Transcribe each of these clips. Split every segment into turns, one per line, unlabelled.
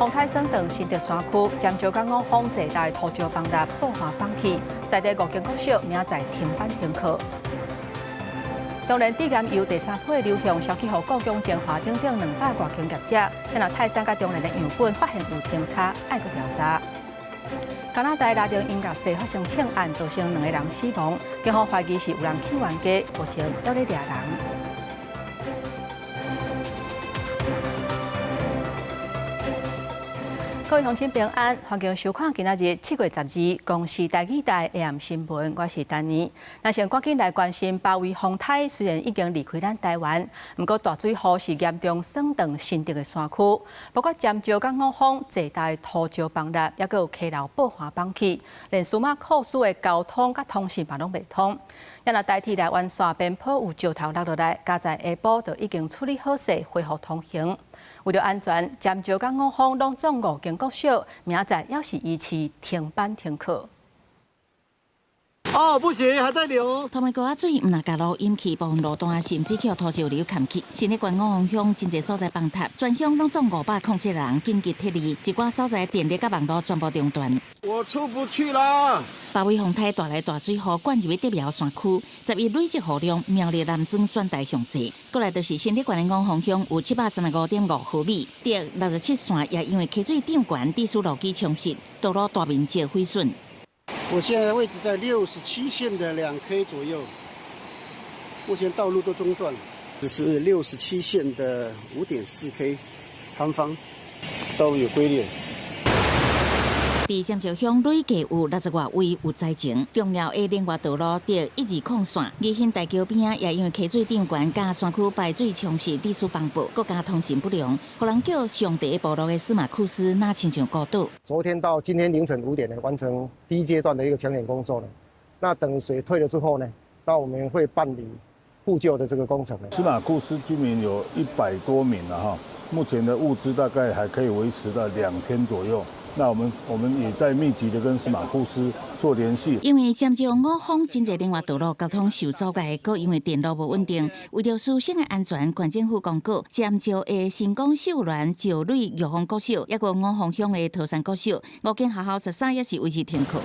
風颱損斷新竹山區，尖石佮五峰濟大土石崩塌破岸崩去，在地五間國小明仔載停班停課。當然，致癌油第三批流向消去予故宮精華等等200外間業者，若泰山佮中研的樣本發現有偵查，愛閣調查。加拿大拉丁音樂節發生槍案，造成兩個人死亡，警方懷疑是有人去冤家，目前猶咧掠人。各位鄉親平安，歡迎收看今仔日7月12公視台語台 AM 新聞，我是丹妮。咱先趕緊來關心巴威風颱，雖然已經離開咱台灣，毋過大水雨是嚴重損斷新竹的山區，包括尖石佮五峰濟大土石崩塌，抑閣有溪流破岸崩去，連司馬庫斯的交通佮通訊嘛攏袂通。若台鐵台灣線邊坡有石頭落落來，佳哉下晡就已經處理好勢，恢復通行。為著安全，尖石佮五峰攏總五間國小，明仔載猶是維持停班停課。
哦，不行，還在流。
土米溝仔水毋但共路淹去部分路段，甚至予土石流崁去。新竹縣五峰鄉真濟所在崩塌，全鄉攏總507人緊急撤離，一寡所在電力佮網路全部中斷。
我出不去啦！
巴威風颱帶來大水雨，灌入去竹苗山區，11累積雨量，苗栗南庄全台上濟。過來就是新竹縣的五峰鄉有735.5毫米，竹67線也因為溪水漲懸，致使路基沖蝕，道路大面積毀損。
我現在位置在67線的2 K 左右，目前道路都中斷。這是67線的5.4 K 坍方，道路有龜裂。
佇尖石鄉累計有60外位有災情，重要的聯外道路竹120線，義興大橋邊仔也因為溪水漲懸，佮山區排水沖蝕，致使崩坡，國家通信不良，予人叫上帝部落的司馬庫斯若親像孤島。
昨天到今天凌晨5點呢，完成第一階段的一個搶險工作呢。那等水退了之後呢，那我們會辦理復舊的這個工程。
司馬庫斯居民有100多名了哈，目前的物資大概還可以維持到2天左右。那我們也在密集的跟司馬庫斯做聯繫。
因為尖石五峰真濟聯外道路交通受阻礙，閣因為電路無穩定，為著師生的安全，縣政府公告，尖石的新港秀巒石磊玉峰國小，抑閣五峰鄉的桃山國小，五間學校13也是維持停課。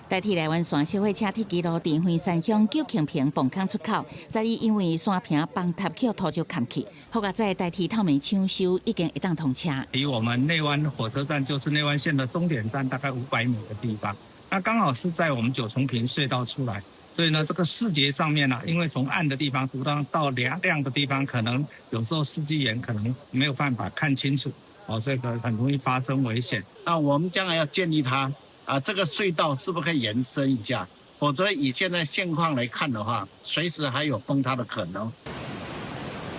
台鐵內灣線小火車鐵岐路佇橫山鄉九慶坪泵坑出口，11因為山坪崩塌予土石崁去，好佳哉台鐵透明搶修已經會當通車。
離我們內灣火車站就是內灣線的終點站，大概500米的地方，那剛好是在我們九重坪隧道出來，所以呢，這個視覺上面呢，因為從暗的地方讀到到亮亮的地方，可能有時候司機員可能沒有辦法看清楚，哦，這個很容易發生危險。
那我們將來要建議他。啊，這個隧道是不是可以延伸一下？否則以現在現況來看的話，隨時還有崩塌的可能。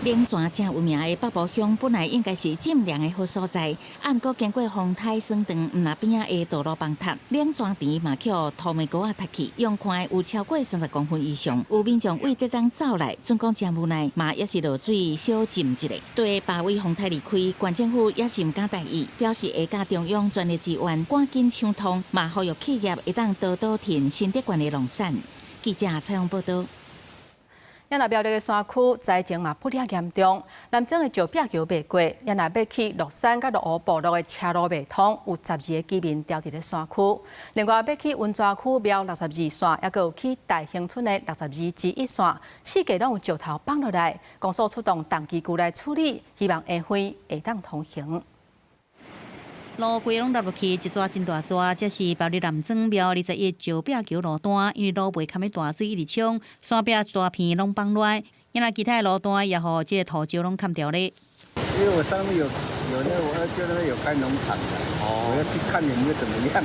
冷泉正有名的北埔鄉本來應該是浸涼的好所在，毋過經過風颱損斷，毋但邊仔的道路崩塌，冷泉池嘛予土米溝仔塌去，用看有超過30公分以上，有民眾為得當走來，準講誠無奈，嘛猶是落水小浸一下。對巴威風颱離開，縣政府也是毋敢大意，表示會佮中央全力支援，趕緊搶通，嘛呼籲企業會當多多挺新竹縣的農產。記者採訪報道。
若苗栗的山區災情嘛不爾嚴重，南庄的石壁橋袂過，若欲去鹿山佮鹿湖部落的車路袂通，有12个居民牢佇咧山區。另外，欲去溫泉區苗62線，抑閣有去大興村的62之1線，四界攏有石頭崩落來，公所出動重機具來處理，希望下昏會當通行。
路規攏落落去，一逝真大逝，這是苗栗南庄苗21石壁橋路段，因為路袂堪的大水一直沖，山壁一大片攏崩落來，因為其他的路段也予這個土石攏崁掉咧。
因為我上面有那我就那邊有開農場的，我要去看有沒有怎麼樣。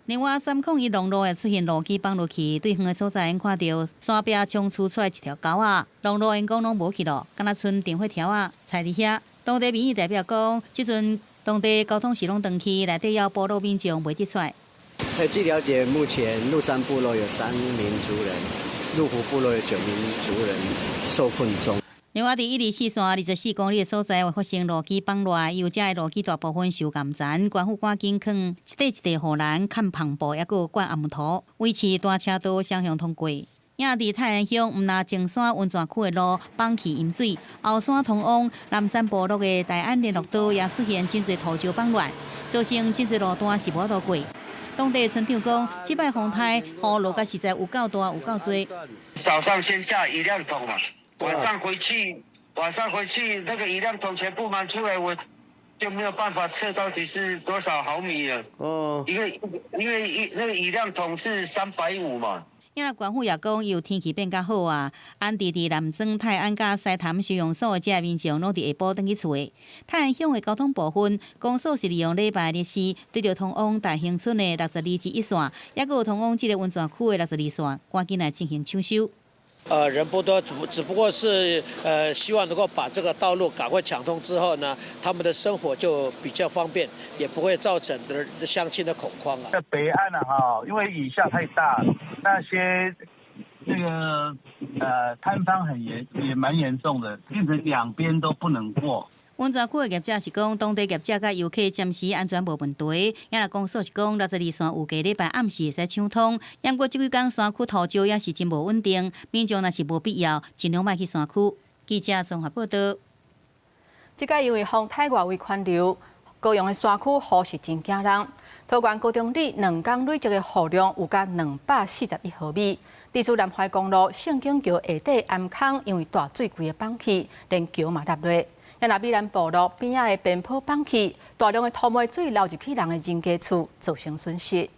另外，301農路也出現路基崩落去，對遠的所在，𪜶看著山壁衝出出來一條溝仔，農路員工攏無去咯，敢若賰電火條仔，踩佇遐。當地民意代表講，這陣當地交通是攏斷去，內底猶有部落民眾袂得出來。
據了解，目前鹿山部落有3名族人，鹿湖部落有9名族人受困中。
另外，佇124線24公里的所在，有發生路基崩落，有遮的路基大部分受岩層，縣府趕緊囥一塊一塊護欄、崁帆布，抑閣有灌紅土，維持單車道雙向通過。也佇泰安鄉，毋但前山溫泉區的路崩去淹水，後山通往南山部落的大安聯絡道也出現真濟土石崩亂，造成真濟路段是無法度過。當地村長講，這擺風颱雨落甲實在有夠大，有夠濟。
早上先架雨量筒嘛，晚上回去，晚上回去那個雨量筒全部滿出來，我就沒有辦法測到底是多少毫米了。哦，因為那個雨量筒是350嘛。
因為官府也講，由天氣變較好啊，安置佇南莊、泰安佮獅潭收容所的這民眾，攏佇下晡轉去厝的。泰安鄉的交通部分，公所是利用禮拜日時，對著通往大興村的62之1線，抑閣有通往這个溫泉區的62線，趕緊來進行搶修。
人不多，只不過是希望能夠把這個道路趕快搶通之後呢，他們的生活就比較方便，也不會造成的鄉親的恐慌啊。
在北岸啊，哈，因為雨下太大，那些那個坍方很嚴，也蠻嚴重的，變成兩邊都不能過。
溫泉區的業者是講，當地業者佮遊客暫時安全無問題。也若公所是講，62線預計禮拜暗時會使搶通。毋過這幾工山區土石也是真無穩定，民眾若是無必要，盡量莫去山區。記者綜合報道。
這擺因為風颱外圍環流，高雄的山區雨是真驚人。桃園高中里兩工累積的雨量有甲241毫米。地處南懷公路聖經橋下底頷空，因為大水規个崩去，連橋嘛塌落。也若美蘭部落邊仔的邊坡崩去，大量的土糜水流入去人的人家厝，造成損失。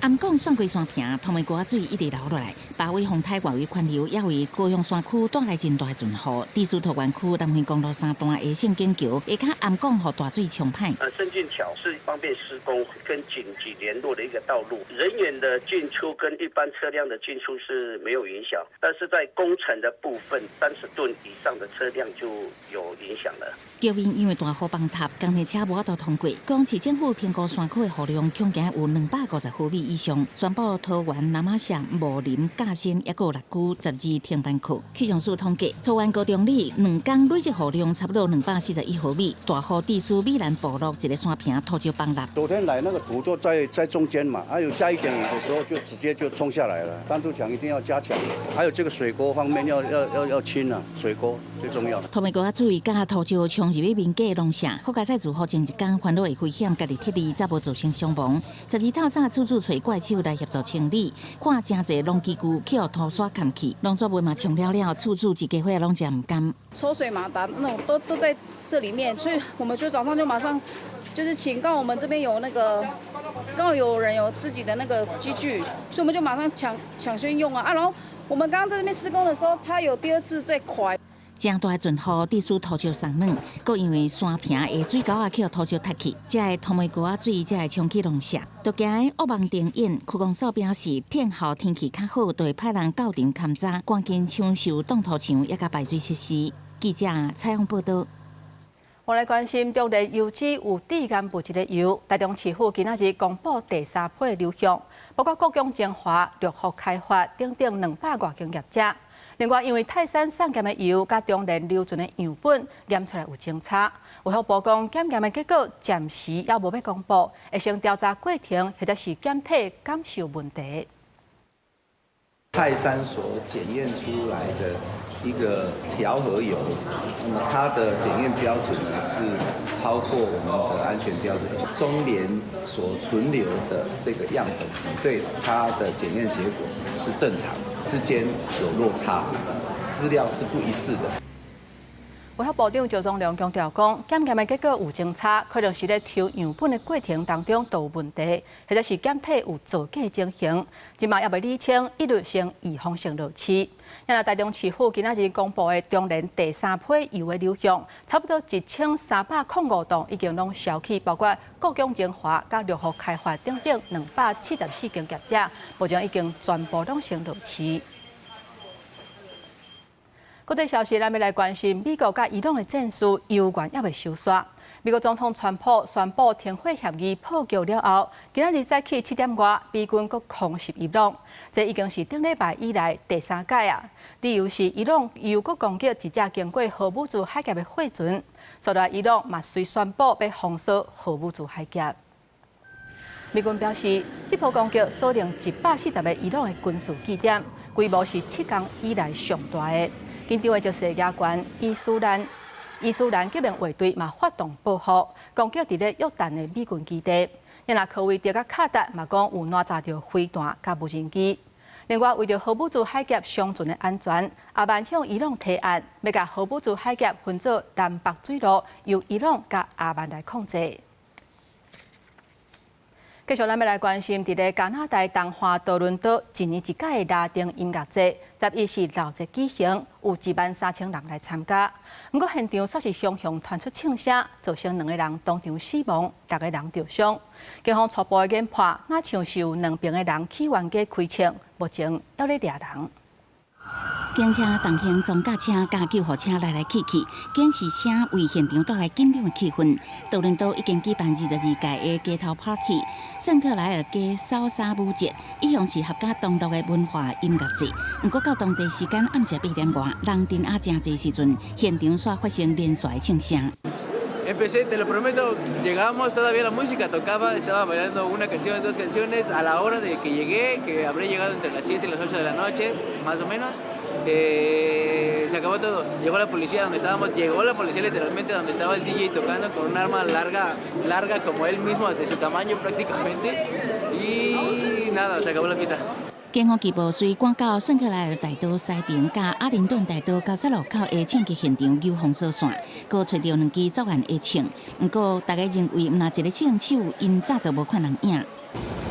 頷港算歸山坪，土糜溝仔水一直流落來，八尾風颱外圍環流也為高雄山區帶來真大陣雨。地處桃園區南橫公路三段的聖景橋，下跤頷港予大水沖歹。
聖境橋是方便施工跟緊急聯絡的一個道路，人員的進出跟一般車輛的進出是沒有影響，但是在工程的部分，30噸以上的車輛就有影響了。
橋面因為大雨崩塌，工程車無法度通過。高雄市政府評估山區的雨量，恐驚有250毫米以上，宣布桃園、那瑪夏、武林、甲新，抑閣有六區12停班課。氣象署統計，桃園高中里兩工累積雨量差不多241毫米，大雨致使美蘭部落一个山坪土石崩落。
昨天來那個土都在中間嘛，還有下一點雨的時候就直接就沖下來了。擋土牆一定要加強，還有這個水溝方面要清啊，水溝最重要。
土糜溝仔水佮土石沖入去民家農舍，好佳哉自雨前一工翻落的危險，家己撤離，才無造成傷亡。12透早處處揣怪手來協助清理，看誠濟農機具去予土沙崁去，農作物嘛沖了了，厝主一家伙攏誠毋甘。
抽水馬達那種都在這裡面，所以我們就早上就馬上就是請，剛好我們這邊有那個，剛好有人有自己的那個機具，所以我們就馬上搶先用啊啊！然後我們剛剛在這邊施工的時候，它有第二次再垮。
誠大的陣雨，致使土石鬆軟，閣因為山坪的水溝仔去予土石塌去，這个土糜溝仔水才會沖去農舍。都驚惡夢重演，區公所表示，天候天氣較好，就會派人到場勘查，趕緊搶修擋土牆，抑佮排水設施。記者採訪報道。
我來關心中煉油脂有致癌物質的油，台中市府今仔日公布第三批流向，包括故宮精華、六福開發等等200外間業者。另外，因為泰山送檢的油佮中煉留存的樣本驗出來有精差，衛福部講檢驗的結果暫時猶無欲公布，會先調查過程或者是檢體感受問題。
泰山所檢驗出來的一個調和油，那麼它的檢驗標準呢是超過我們的安全標準。中聯所存留的這個樣本比對它的檢驗結果是正常，之間有落差，資料是不一致的。
衛福部長趙宗良強調講，檢驗的結果有精差，可能是咧抽樣本的過程當中都有問題，或者是檢體有造假情形。這馬猶未理清，一律先預防性落試。若台中市府今仔日公布的中煉第三批油的流向，差不多1305棟已經攏銷去，包括故宮精華、佮六福開發等等274間業者，目前已經全部攏先落試。國際消息，咱欲來關心美國佮伊朗的戰事，猶原猶未收煞。美國總統川普宣布停火協議破局了後，今仔日早起7點外，美軍閣空襲伊朗，這已經是頂禮拜以來第三擺啊。理由是伊朗又閣攻擊一隻經過荷姆茲海峽的貨船，所以伊朗嘛隨宣布欲封鎖荷姆茲海峽。美軍表示，這波攻擊鎖定140個伊朗的軍事據點，規模是7工以來上大的。緊張的局勢加懸，伊斯蘭革命衛隊嘛發動報復，攻擊佇咧約旦的美軍基地。若科威特佮卡達嘛講有攔截著飛彈佮無人機。另外，為著荷姆茲海峽商船的安全，阿曼向伊朗提案，欲共荷姆茲海峽分做南北水路，由伊朗佮阿曼來控制。繼續，咱欲來關心，佇咧加拿大東岸多倫多一年一屆的拉丁音樂節，11是老節舉行，有1萬3千人來參加。毋過現場煞是雄雄傳出槍聲，造成兩個人當場死亡，六個人著傷。警方初步的研判，若像是有兩爿的人去冤家開槍，目前猶咧掠人。
警車、重型裝甲車、佮救護車來來去去，警示聲為現場帶來緊張的氣氛。多倫多已經舉辦22屆的街頭 party，聖克萊爾街莎莎舞節一向是合家同樂的文化音樂節。毋過到當地時間暗時8點外，人陣仔誠濟時陣，現場煞發生連續的槍聲。
Empecé, te lo prometo, llegamos, todavía la música tocaba, estaba bailando una canción, dos canciones. A la hora de que llegué, que habré llegado entre las 7 y las 8 de la noche, más o menos, se acabó todo. Llegó la policía donde estábamos, llegó la policía literalmente donde estaba el DJ tocando con un arma larga, larga como él mismo, de su tamaño prácticamente, y nada, se acabó la fiesta.
警方計報隨趕到聖克萊爾大道西爿佮阿靈頓大道交叉路口的槍擊現場有封鎖線，閣揣著兩支作案的槍。毋過，大家認為毋若一个槍手，𪜶早就無看人影。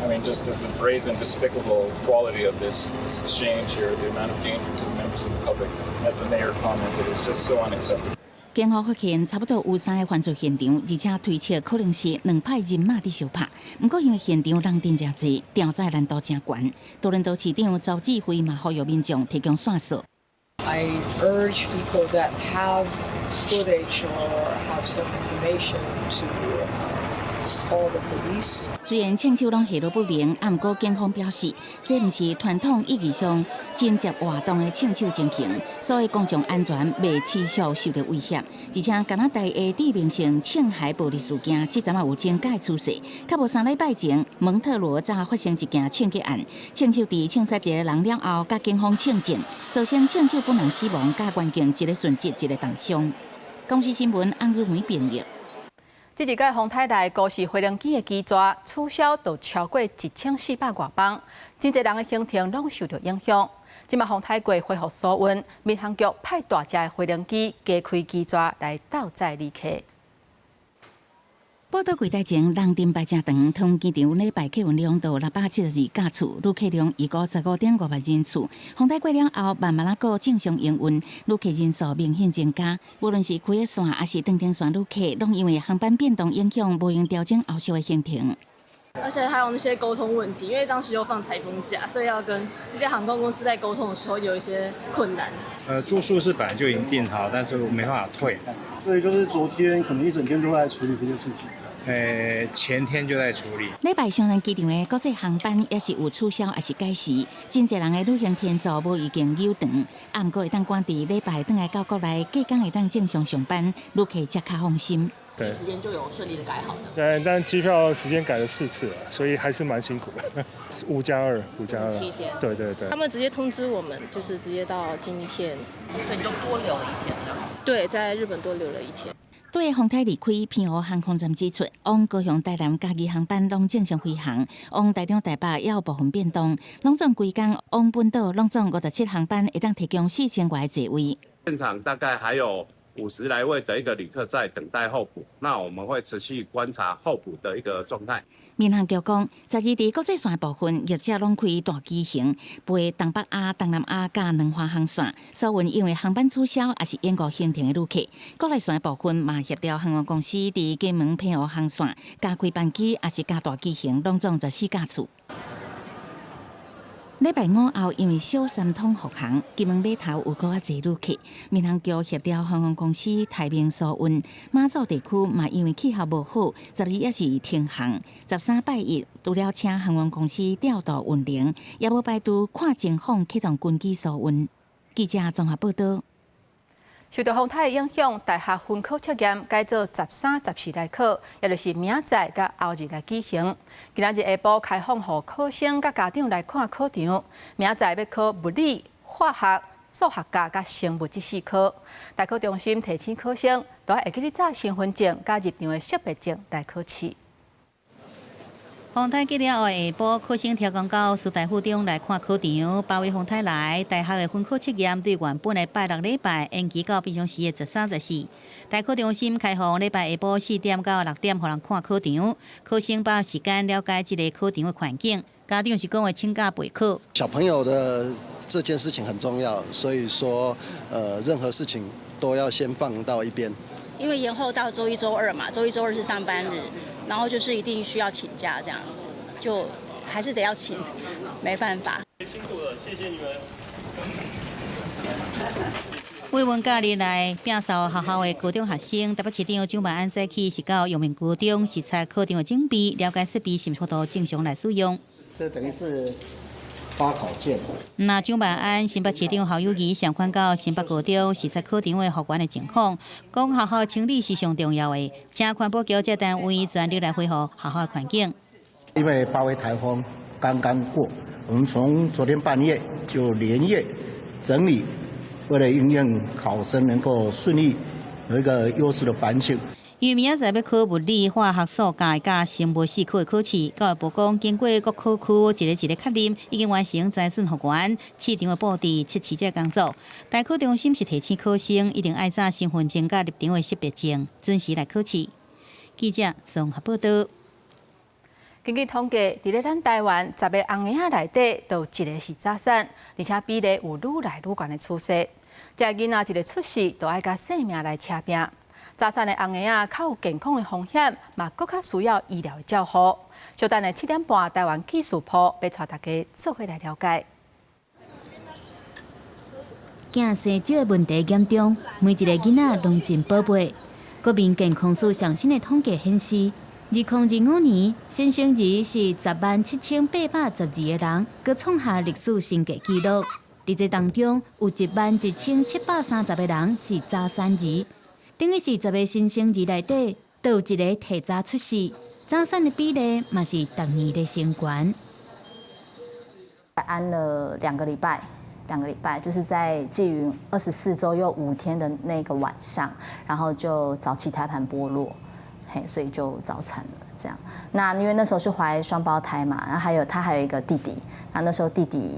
I mean, just the brazen, despicable quality of this exchange here, the amount of danger to the members of the public, as the mayor commented, is just so unacceptable.
警方發現差不多有三个犯罪現場，而且推測可能是兩派人馬佇相拍。毋過因為現場人陣誠濟，調查難度誠懸。多倫多市長鄒至蕙嘛呼籲民眾提供線索。
I urge people that have footage or have some information to call the police.
雖然槍手攏下落不明，毋過警方表示，這毋是傳統意義上偵緝活動的槍手情形，所以公眾安全袂持續受著威脅。而且加拿大的致命性槍械暴力事件，這陣仔有增加趨勢。較無3禮拜前，蒙特羅才發生一件槍擊案，槍手佇槍殺一个人了後，佮警方槍戰，造成槍手本人死亡，佮員警一个殉職，一个重傷。公視新聞安如梅編譯。
這一屆風颱來，高時飛行機的機座取消就超過1400外班，真濟人的行程攏受著影響。這馬風颱過恢復疏運，民航局派大隻的飛行機加開機座來鬥載旅客。
報到櫃台前人陣排誠長，桃園機場禮拜客運量到672架次，旅客量預估15.5萬人次。風颱過了後，慢慢仔閣正常營運，旅客人數明顯增加。無論是開的線抑是長程線旅客，攏因為航班變動影響，無閒調整後續的行程。
而且還有那些溝通問題，因為當時又放颱風假，所以要跟這些航空公司在溝通的時候有一些困難。
住宿是本來就已經訂好，但是沒辦法退。
所以就是昨天可能一整天都在處理這件事情。
前天就在處理。
禮拜雙人機場的國際航班也是有取消，抑是改時，真濟人的旅行天數無預定有長，毋過會當趕佇禮拜轉來到國內，隔工會當正常上班，旅客才較放心。
第一時間就有順利的改好的。
對，但機票時間改了4次了，所以還是蠻辛苦的。5加2，5加2。
7天。
對對對。
他們直接通知我們，就是直接到今天。
所以你就多留了一天的。
對，在日本多留了一天。
對風颱離開，澎湖航空站指出，往高雄、台南、嘉義航班攏正常飛航，往台中、台北也有部分變動。攏總規工往本島攏總57航班會當提供4000外個座位。
現場大概還有50來位的一個旅客在等待候補，那我們會持續觀察候補的一個狀態。
民航局講，12佇國際線的部分業者攏開大機型，飛東北亞、東南亞佮兩岸航線，疏運因為航班取消抑是延誤行程的旅客。國內線的部分嘛協調航空公司佇金門、澎湖航線加開班機，抑是加大機型，攏總14架次。禮拜五後，因為小三通復航，金門碼頭有閣較濟旅客。民航局協調航空公司台明疏運，馬祖地區嘛因為氣候無好，12也是停航。13拜一，除了請航空公司調度運能，也無排除看情況啟動軍機疏運。記者綜合報道。
受到風颱的影響，大學分科測驗改做13、14來考，也就是明仔載佮後日來舉行。今仔日下晡開放予考生佮家長來看考場，明仔載欲考物理、化學、數學佮生物這四科。大考中心提醒考生，都愛會記得帶身份證佮入場的識別證來考試。
風颱過了後，下晡考生挑工到師大附中來看考場。八月風颱來，大學的分科測驗對原本的拜六禮拜延期到平常時的13、14。大考中心開放禮拜下晡4點到6點，予人看考場。考生把握時間了解這个考場的環境。家長是講會請假備考。
小朋友的這件事情很重要，所以說，任何事情都要先放到一邊。
因為延後到週一、週二嘛，週一、週二是上班日，然後就是一定需要請假這樣子，就還是得要請，沒辦法。
辛苦了，謝謝你們。
慰問假日來摒掃學校的高中學生，台北市長蔣萬安早起是到陽明高中視察考場的準備，了解設備是毋是都正常來使用。
這等於是發考卷。
那蔣萬安、新北市長侯友宜相款到新北高中視察考場的復原的情況，講學校清理是上重要的，請環保局這單位全力來恢復學校的環境。
因為八月颱風剛剛過，我們從昨天半夜就連夜整理，為了應應考生能夠順利有一個優勢的環境。
因為明仔載欲考物理、化學、數學佮生物四科的考試，教育部講經過各考區一個一個確認，已經完成災損復原、試場的布置、測試這工作。大考中心是提醒考生一定愛帶身份證佮入場的識別證，準時來考試。記者綜合報道。
根據統計，佇咧咱台灣10個紅嬰仔內底，就有一個是早產，而且比例有愈來愈懸的趨勢。這个囡仔一个出世，就愛佮性命來捙拚。早產的紅嬰仔較有健康的風險，嘛閣較需要醫療的照護。小等下7點半，台灣技術部欲帶大家做伙來了解。
囝生少的問題嚴重，每一个囡仔攏真寶貝。國民健康署上新的統計顯示，2025年新生兒是107,812個人，閣創下歷史新低紀錄。佇這當中，有11,730個人是早產兒，等於是10個新生兒內底，都有一个提早出世。早產的比例嘛是逐年咧升懸。
安了2個禮拜，2個禮拜就是在紀雲24周又5天的那個晚上，然後就早期胎盤剝落，嘿，所以就早產了。這樣，那因為那時候是懷雙胞胎嘛，然後還有他還有一個弟弟，那時候弟弟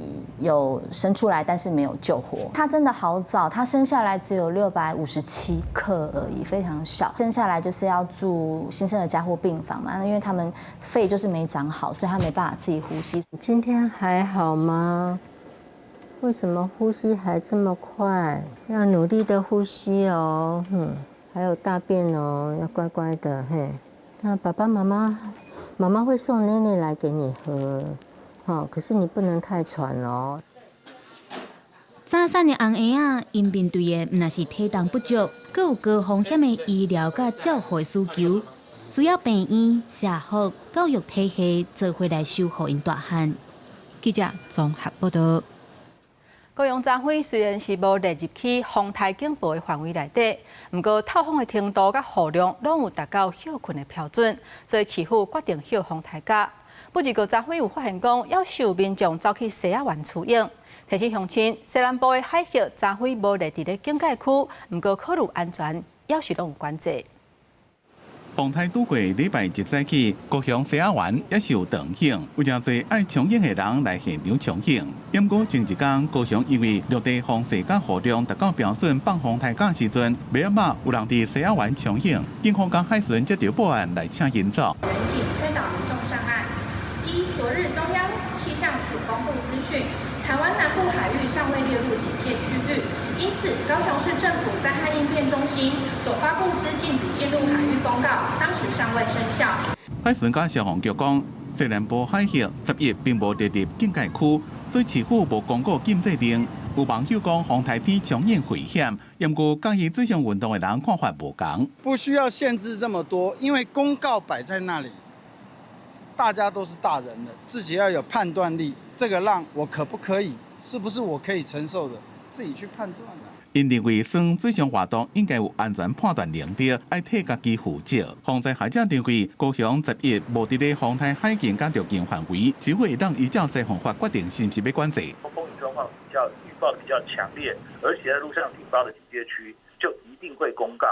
有生出來，但是沒有救活。他真的好早，他生下來只有657克而已，非常小。生下來就是要住新生兒加護病房嘛，那因為他們肺就是沒長好，所以他沒辦法自己呼吸。
今天還好嗎？為什麼呼吸還這麼快？要努力的呼吸哦，還有大便哦，要乖乖的嘿。那爸爸媽媽，媽媽會送奶奶來給你喝，好，可是你不能太喘哦。
早產的紅嬰仔，𪜶面對的毋但是體重不足，閣有高風險的醫療佮照護的需求，需要病院、社福、教育體系做伙來守護𪜶大漢。
記者綜合報道。高雄昨昏雖然是無列入去風颱警報的範圍內底，毋過透風的程度佮雨量攏有達到歇睏的標準，所以市府決定歇風颱假。不過昨昏有發現講，猶是有民眾走去西仔灣出泳，提醒鄉親，西南部的海域昨昏無列佇咧警戒區，毋過考慮安全，猶是攏有管制。
風颱拄過禮拜一早起，高雄西仔灣也是有長影，有誠濟愛衝泳的人來現場衝泳。毋過前一工，高雄因為陸地風勢佮雨量達到標準放風颱假時陣，袂仔有人佇西仔灣衝泳，警方佮海巡接著報案來請𪜶走。
員警勸導民眾上岸。一、昨日中央氣象署公布資訊，台灣南部海域尚未列入警戒區域，因此高雄市政府災害應變中心所發布之禁止進入海域公告，當時尚未生效。
海巡佮消防局講，西南部海域11並無列入警戒區，所以市府無公告禁制令。有網友講，風颱天衝泳危險，毋過佮意水上運動的人看法無仝。
不需要限制這麼多，因為公告擺在那裡，大家都是大人了，自己要有判斷力。這個浪我可不可以？是不是我可以承受的？自己去判斷。
𪜶認為耍水上活動應該有安全判斷能力，愛替家己負責。防災學者認為，高雄11無佇咧風颱海警佮路徑範圍，只會當依照災防法決定是毋是欲管制。
風雨狀況比較預報比較強烈，而且在陸上警報的警戒區就一定會公告。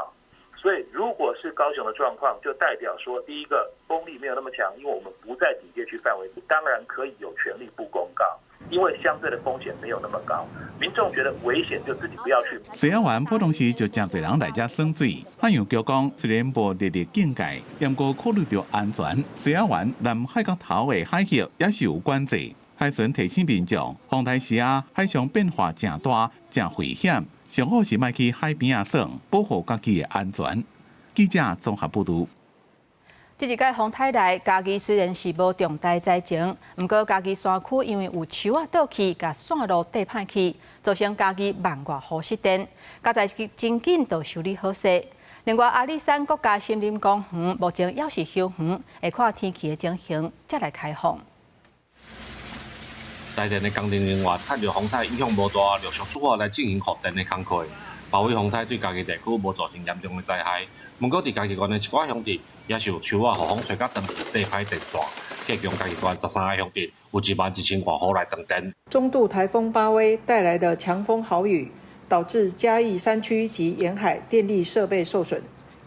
所以如果是高雄的狀況，就代表說，第一個風力沒有那麼強，因為我們不在警戒區範圍，當然可以有權利不公告，因為相對的風險沒有那麼高，民眾覺得危險就自己不要去。
西仔灣普通時就誠濟人來遮耍水，海洋局講雖然無列入警戒，毋過考慮著安全，西仔灣南海角頭的海域也是有管制。海巡提醒民眾，風台時啊，海上變化誠大，誠危險。上好是莫去海邊仔耍，保護家己的安全。記者綜合報導。
這一擺風颱來，嘉義雖然是無重大災情，毋過嘉義山區因為有樹仔倒去，共線路硩歹去，造成嘉義萬外戶失電。佳哉真緊就修理好勢。另外，阿里山國家森林公園目前猶是休園，會看天氣的情形才來開放。
台電的工程人員趁著風颱影響無大，陸續出發來進行復電的工課。巴威風颱對嘉義地區無造成嚴重的災害，毋過佇嘉義縣的一寡鄉鎮，也是有樹仔予風吹甲斷去，硩歹電線。計共嘉義縣13个鄉鎮有1萬1千外戶來斷電。
中度颱風巴威帶來的強風豪雨，導致嘉義山區及沿海電力設備受損，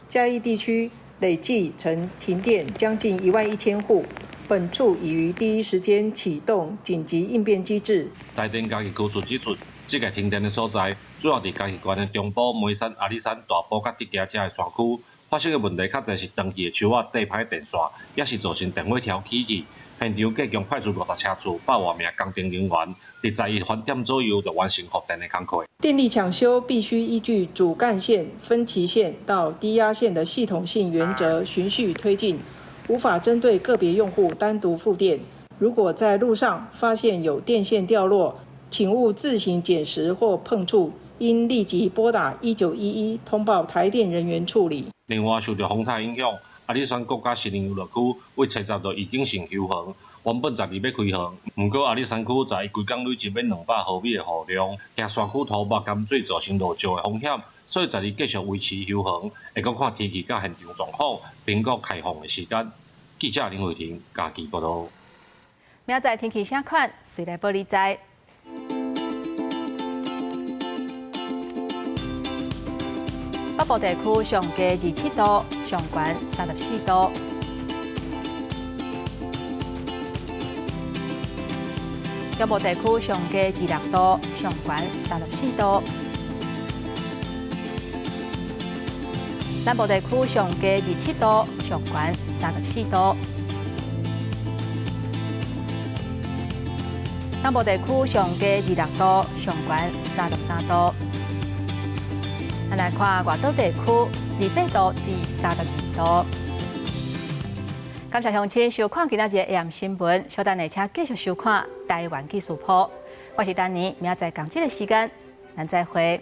嘉義地區累計曾停電將近1萬1千戶。本處已於第一時間啟動緊急應變機制。
台電嘉義區處指出，這個停電的所在主要佇嘉義縣的中部、梅山、阿里山、大埔佮竹崎遮的山區，發生的問題較濟是斷去的樹仔硩歹電線，也是造成電火條起去。現場計共派出50車次百外名工程人員，佇11翻點左右就完成復電的工課。
電力搶修必須依據主幹線、分歧線到低壓線的系統性原則循序推進。無法針對個別用戶單獨復電。如果在路上發現有電線掉落，請勿自行撿拾或碰觸，應立即撥打1911通報台電人員處理。
另外，受著風颱影響，阿里山國家森林遊樂區為初十就已經先休園，原本12欲開園，毋過阿里山區11規工累積欲200毫米的雨量，驚山區土木淹水造成落石的風險，所以12繼續維持休園，會閣看天氣佮現場狀況，評估開放的時間。記者林慧婷嘉義報導。
明仔載天氣啥款，隨來報你知。北部地區上低27度，上懸34度。中部地區上低26度，上懸34度。南部地區上低27度，上懸34度。東部地區上低26度，上懸33度。咱來看外島地區，28度至32度。感謝鄉親收看今仔日的 AM 新聞，稍等下請繼續收看台灣紀事譜。我是丹妮，明仔載仝這个時間，咱再會。